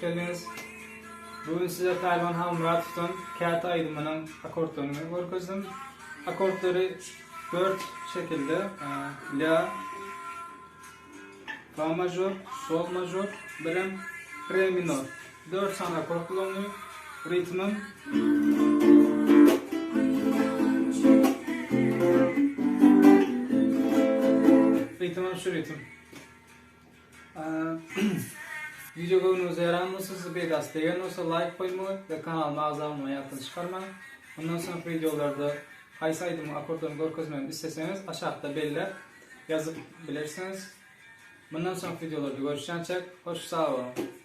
geldiňiz. Bu gün size Pälwan Halmyratowdan Käte aýdymynyň akkordlaryny görkezdim. Akkordlary 4 şekilde La, Fa major, Sol major, birem Re minor. 4 sany akkord ulandy. Ritmim Ritmim şu ritm. Wideo göwnüňize ýaran bolsa size peýdasy degen bolsa laýk goýmagy we kanalyma agza bolmagy ýatdan çykarmaň. Mundan soňky wideolarda haýsy aýdymyň akkordlaryny görkezmegimi isleseňiz aşakda belläp ýazyp bilersiňiz. Mundan soňky wideolarda görüşýänçäk hoş sag boluň.